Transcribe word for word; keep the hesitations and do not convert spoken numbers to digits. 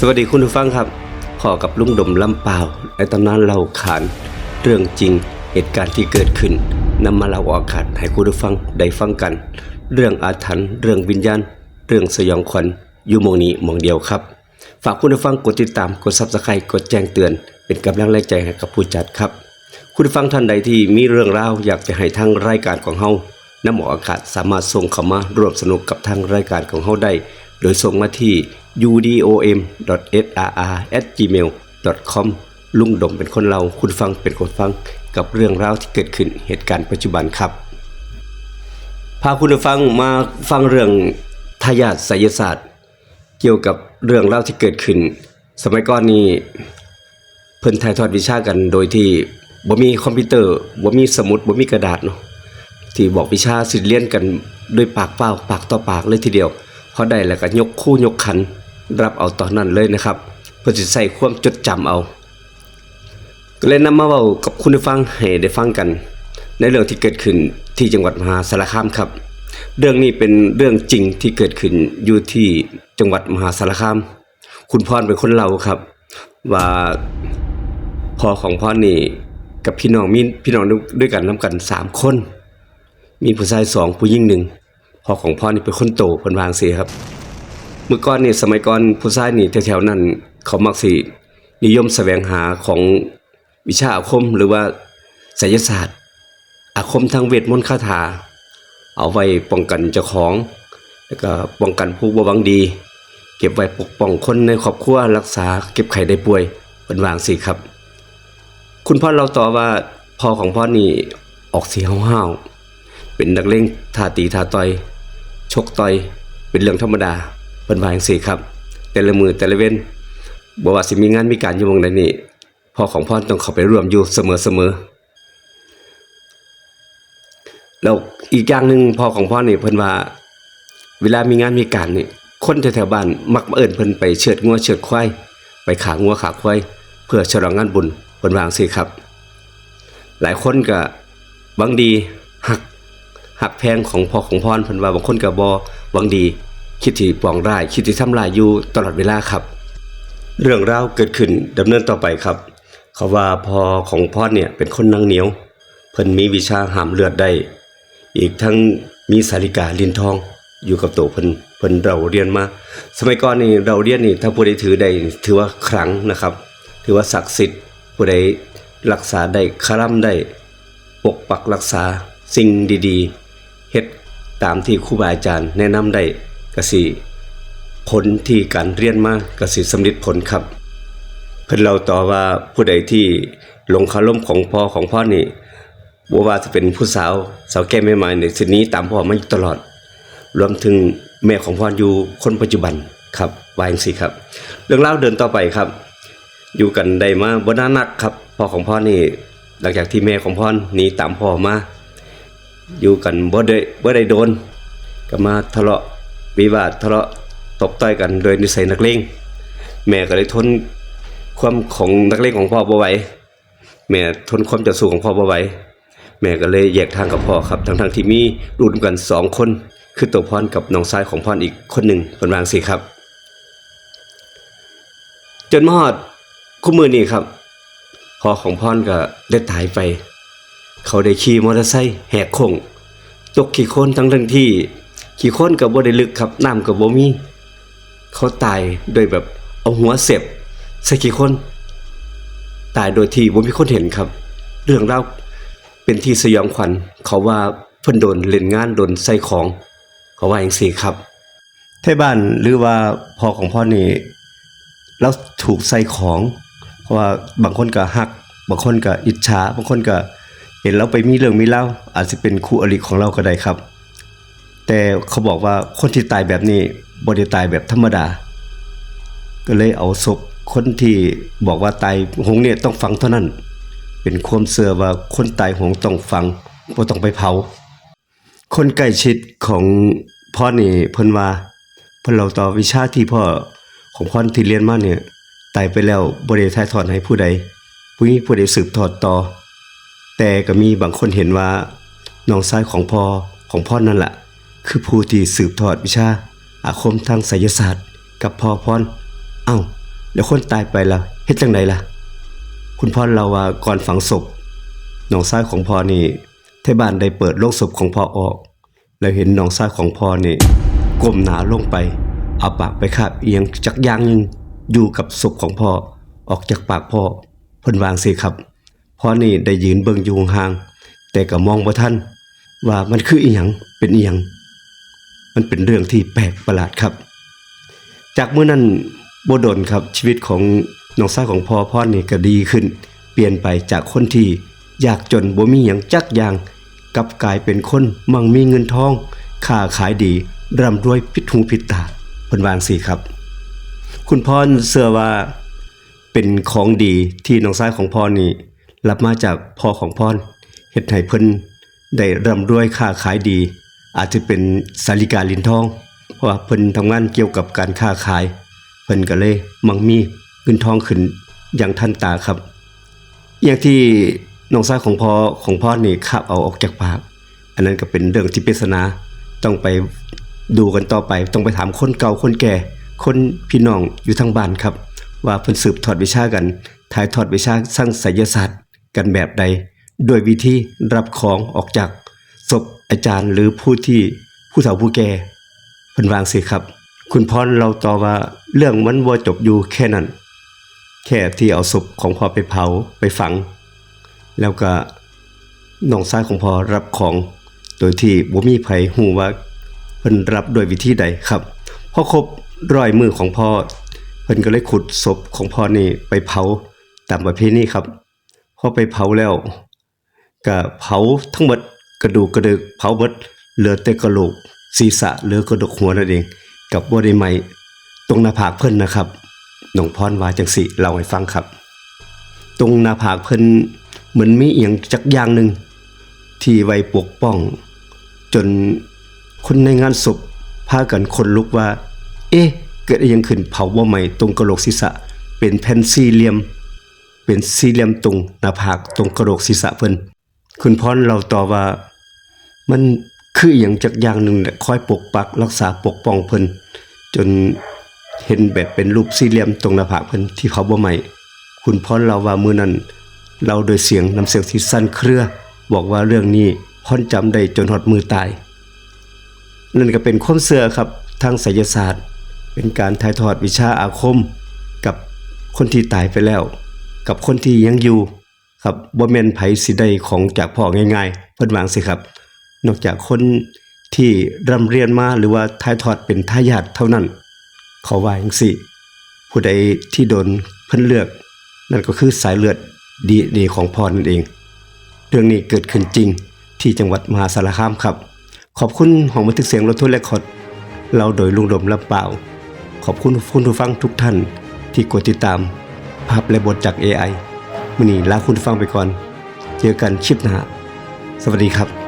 สวัสดีคุณผู้ฟังครับ พ้อกับลุงดมลำปาว ในตำนานเล่าขาน เรื่องจริง เหตุการณ์ที่เกิดขึ้น นำมาเล่าออกอากาศให้คุณผู้ฟังได้ฟังกัน เรื่องอาถรรพ์ เรื่องวิญญาณ เรื่องสยองขวัญ อยู่หม่องนี้หม่องเดียวครับ ฝากคุณผู้ฟังกดติดตาม กด Subscribe กดแจ้งเตือน เป็นกำลังแรงใจให้กับผู้จัดครับ คุณผู้ฟังท่านใดที่มีเรื่องราวอยากจะให้ทางรายการของเฮานำออกอากาศ สามารถส่งเข้ามาร่วมสนุกกับทางรายการของเฮาได้ โดยส่งมาที่ ยูดีโอเอ็ม ดอท เอสอาร์อาร์ แอท จีเมล ดอท คอม ลุงดมเป็นคนเล่า คุณฟังเป็นคนฟัง กับเรื่องราวที่เกิดขึ้น เหตุการณ์ปัจจุบันครับ พาคุณผู้ฟังมาฟังเรื่องทายาทไสยศาสตร์ เกี่ยวกับเรื่องราวที่เกิดขึ้น สมัยก่อนนี่เพิ่นถ่ายทอดวิชากันโดยที่บ่มีคอมพิวเตอร์ บ่มีสมุด บ่มีกระดาษเนาะ ที่บอกวิชาสิเรียนกันด้วยปากเปล่า ปากต่อปากเลยทีเดียว พอได้แล้วก็ยกคู่ยกขัน รับเอาตอนนั้นเลยนะครับ เพิ่นสิใช้ความจดจำเอา ก็เลยนำมาเว้ากับคุณผู้ฟังให้ได้ฟังกัน ในเรื่องที่เกิดขึ้นที่จังหวัดมหาสารคามครับ เรื่องนี้เป็นเรื่องจริงที่เกิดขึ้นอยู่ที่จังหวัดมหาสารคาม คุณพรเป็นคนเล่าครับ ว่าพ่อของพรนี่กับพี่น้อง มีพี่น้องด้วยกันนำกันสามคน มีผู้ชายสอง ผู้หญิงหนึ่ง พ่อของพรนี่เป็นคนโต เพิ่นว่าจั่งซี้ครับ เมื่อก่อนนี่ สมัยก่อนผู้ชายนี่แถวๆนั้น เขามักสินิยมแสวงหาของวิชาอาคม หรือว่าไสยศาสตร์ อาคมทางเวทมนต์คาถา เอาไว้ป้องกันเจ้าของ แล้วก็ป้องกันผู้บ่หวังดี เก็บไว้ปกป้องคนในครอบครัว รักษาเจ็บไข้ได้ป่วย เพิ่นว่าจั่งซี้ครับ คุณพรเล่าต่อว่า พ่อของพรนี่ออกสิห้าวๆ เป็นนักเลงท่าตีท่าต่อย ชกต่อย เป็นเรื่องธรรมดา เพิ่นว่าจั่งซี้ครับ แต่ละมื้อแต่ละเว็น บ่ว่าสิมีงานมีการอยู่หม่องใดนี่ พ่อของพรต้องเข้าไปร่วมอยู่เสมอๆ แล้วอีกอย่างหนึ่ง พ่อของพรนี่เพิ่นว่า เวลามีงานมีการนี่ คนแถวๆบ้านมักมาเอิ้นเพิ่นไปเชือดงัวเชือดควาย ไปฆ่างัวฆ่าควาย เพื่อฉลองงานบุญ เพิ่นว่าจั่งซี้ครับ หลายคนก็หวังดี ฮัก ฮักแพงของพ่อของพร เพิ่นว่า บางคนก็บ่หวังดี คิดสิปองร้าย คิดสิทำร้ายอยู่ตลอดเวลาครับ เรื่องราวเกิดขึ้นดำเนินต่อไปครับ เขาว่าพ่อของพรเนี่ยเป็นคนหนังเหนียว เพิ่นมีวิชาห้ามเลือดได้ อีกทั้งมีสาลิกาลิ้นทองอยู่กับตัวเพิ่น เพิ่นเล่าเรียนมา สมัยก่อนนี่เล่าเรียนนี่ ถ้าผู้ใดถือได้นี่ถือว่าขลังนะครับ ถือว่าศักดิ์สิทธิ์ ผู้ใดรักษาได้ คารมได้ ปกปักรักษาสิ่งดีๆ เฮ็ดตามที่ครูบาอาจารย์แนะนำได้ ก็สิ ผลที่การเรียนมาก็สิสำเร็จผลครับ เพิ่นเล่าต่อว่าผู้ใดที่หลงคารมของพ่อของพรนี่ บ่ว่าจะเป็นผู้สาว สาวแก่ใหม่ๆนี่ สิหนีตามพ่อมาอยู่ตลอด รวมถึงแม่ของพรอยู่คนปัจจุบันครับ ว่าจั่งซี้ครับ เรื่องราวเดินต่อไปครับ อยู่กันได้มาบ่นานนักครับ พ่อของพรนี่ หลังจากที่แม่ของพรหนีตามพ่อมา อยู่กันบ่ได้ บ่ได้โดน ก็มาทะเลาะวิวาท ทะเลาะตบต่อยกันโดยนิสัยนักเลง แม่ก็เลยทนความของนักเลงของพ่อบ่ไหว แม่ทนความเจ้าชู้ของพ่อบ่ไหว แม่ก็เลยแยกทางกับพ่อครับ ทั้งๆที่มีลูกนำกันสองคน คือตัวพรกับน้องชายของพรอีกคนหนึ่ง เพิ่นว่าจั่งซี้ครับ จนมาฮอดคุมื้อนี้ครับ พ่อของพรก็ได้ตายไป เขาได้ขี่มอเตอร์ไซค์แหกโค้ง ตกขี้โคลน ทั้งๆที่ขี้โคลนก็บ่ได้ลึกครับ น้ำก็บ่มี เขาตายโดยแบบเอาหัวเสียบใส่ขี้โคลน ตายโดยที่บ่มีคนเห็นครับ เรื่องราวเป็นที่สยองขวัญ เขาว่าเพิ่นโดนเล่นงาน โดนใส่ของ เขาว่าจั่งซี้ครับ ไทบ้านหรือว่าพ่อของพรนี่ ลาวถูกใส่ของ เพราะว่าบางคนก็ฮัก บางคนก็อิจฉา บางคนก็เห็นลาวไปมีเรื่องมีราว อาจสิเป็นคู่อริของลาวก็ได้ครับ แต่เขาบอกว่าคนที่ตายแบบนี้บ่ได้ตายแบบธรรมดา ก็เลยเอาศพคนที่บอกว่าตายโหงเนี่ยต้องฝังเท่านั้น เป็นความเชื่อว่าคนตายโหงต้องฝัง บ่ต้องไปเผา คนใกล้ชิดของพรนี่เพิ่นว่า เพิ่นเล่าต่อวิชาที่พ่อของพรที่เรียนมาเนี่ย ตายไปแล้วบ่ได้ถ่ายทอดให้ผู้ใด บ่มีผู้ใดสืบทอดต่อ แต่ก็มีบางคนเห็นว่าน้องชายของพ่อของพรนั่นล่ะ คือผู้ที่สืบทอดวิชาอาคมทางไสยศาสตร์กับพ่อพร เอ้า แล้วคนตายไปล่ะ เฮ็ดจั่งใดล่ะ คุณพรเล่าว่าก่อนฝังศพ น้องชายของพ่อนี่ ไทบ้านได้เปิดโลงศพของพ่อออก แล้วเห็นน้องชายของพ่อนี่ ก้มหน้าลงไป เอาปากไปคาบอีหยังจักอย่างหนึ่ง อยู่กับศพของพ่อ ออกจากปากพ่อ เพิ่นว่าจั่งซี้ครับ พ่อนี่ได้ยืนเบิ่งอยู่ห่างๆ แต่ก็มองบ่ทัน ว่ามันคืออีหยัง เป็นอีหยัง มันเป็นเรื่องที่แปลกประหลาดครับ จากมื้อนั้นบ่ดนครับ ชีวิตของน้องชายของพ่อพรนี่ก็ดีขึ้น เปลี่ยนไปจากคนที่ยากจนบ่มีหยังจักอย่าง กลับกลายเป็นคนมั่งมีเงินทอง ค้าขายดี ร่ำรวยผิดหูผิดตา เพิ่นว่าจั่งซี้ครับ คุณพรเชื่อว่าเป็นของดีที่น้องชายของพ่อนี่รับมาจากพ่อของพร เฮ็ดให้เพิ่นได้ร่ำรวยค้าขายดี อาจจะเป็นสาลิกาลิ้นทอง เพราะว่าเพิ่นทำงานเกี่ยวกับการค้าขาย เพิ่นก็เลยมั่งมีเงินทองขึ้นอย่างทันตาครับ อย่างที่น้องชายของพ่อของพรนี่คาบเอาออกจากปาก อันนั้นก็เป็นเรื่องที่ปริศนา ต้องไปดูกันต่อไป ต้องไปถามคนเก่าคนแก่ คนพี่น้องอยู่ทางบ้านครับ ว่าเพิ่นสืบทอดวิชากัน ถ่ายทอดวิชาทางไสยศาสตร์กันแบบใด ด้วยวิธีรับของออกจากศพอาจารย์หรือผู้ที่ ผู้เฒ่าผู้แก่ เพิ่นว่าจั่งซี้ครับ คุณพรเล่าต่อว่าเรื่องมันบ่จบอยู่แค่นั้น แค่ที่เอาศพของพ่อไปเผา ไปฝัง แล้วก็น้องชายของพ่อรับของ โดยที่บ่มีไผฮู้ว่าเพิ่นรับด้วยวิธีใดครับ พอครบร้อยมื้อของพ่อ เพิ่นก็เลยขุดศพของพ่อนี่ไปเผาตามประเพณีครับ พอไปเผาแล้ว ก็เผาทั้งหมด กระดูกกระเดิกเผาหมด เหลือแต่กะโหลกศีรษะ เหลือกระดูกหัวนั่นเอง กับบ่ได้ไหม้ตรงหน้าผากเพิ่นนะครับ น้องพรว่าจั่งซี้ เล่าให้ฟังครับ ตรงหน้าผากเพิ่นเหมือนมีอีหยังจักอย่างหนึ่งที่ไว้ปกป้อง จนคนในงานศพพากันขนลุกว่า เอ๊ะ เกิดอีหยังขึ้น เผาบ่ไหม้ตรงกะโหลกศีรษะ เป็นแผ่นสี่เหลี่ยม เป็นสี่เหลี่ยมตรงหน้าผาก ตรงกะโหลกศีรษะเพิ่น คุณพรเล่าต่อว่า มันคืออีหยังจักอย่างหนึ่งแหละ คอยปกปักรักษาปกป้องเพิ่น จนเห็นแบบเป็นรูปสี่เหลี่ยมตรงหน้าผากเพิ่นที่เผาบ่ไหม้ คุณพรเล่าว่ามื้อนั้น เล่าด้วยเสียง น้ำเสียงที่สั่นเครือ บอกว่าเรื่องนี้พรจำได้จนฮอดมื้อตาย นั่นก็เป็นความเชื่อครับ ทางไสยศาสตร์ เป็นการถ่ายทอดวิชาอาคม กับคนที่ตายไปแล้ว กับคนที่ยังอยู่ครับ บ่แม่นไผสิได้ของจากพ่อง่ายๆ เพิ่นว่าจั่งซี้ครับ นอกจากคนที่ร่ำเรียนมา หรือว่าถ่ายทอดเป็นทายาทเท่านั้น เขาว่าจั่งซี้ ผู้ใดที่โดนเพิ่นเลือก นั่นก็คือสายเลือด ดีเอ็นเอ ของพ่อนั่นเอง เรื่องนี้เกิดขึ้นจริงที่จังหวัดมหาสารคามครับ ขอบคุณห้องบันทึกเสียงรถทัวร์เรคคอร์ด เล่าโดยลุงดมลำปาว ขอบคุณคุณผู้ฟังทุกท่านที่กดติดตามภาพและบทจาก เอไอ มื้อนี้ลาคุณผู้ฟังไปก่อน เจอกันคลิปหน้า สวัสดีครับ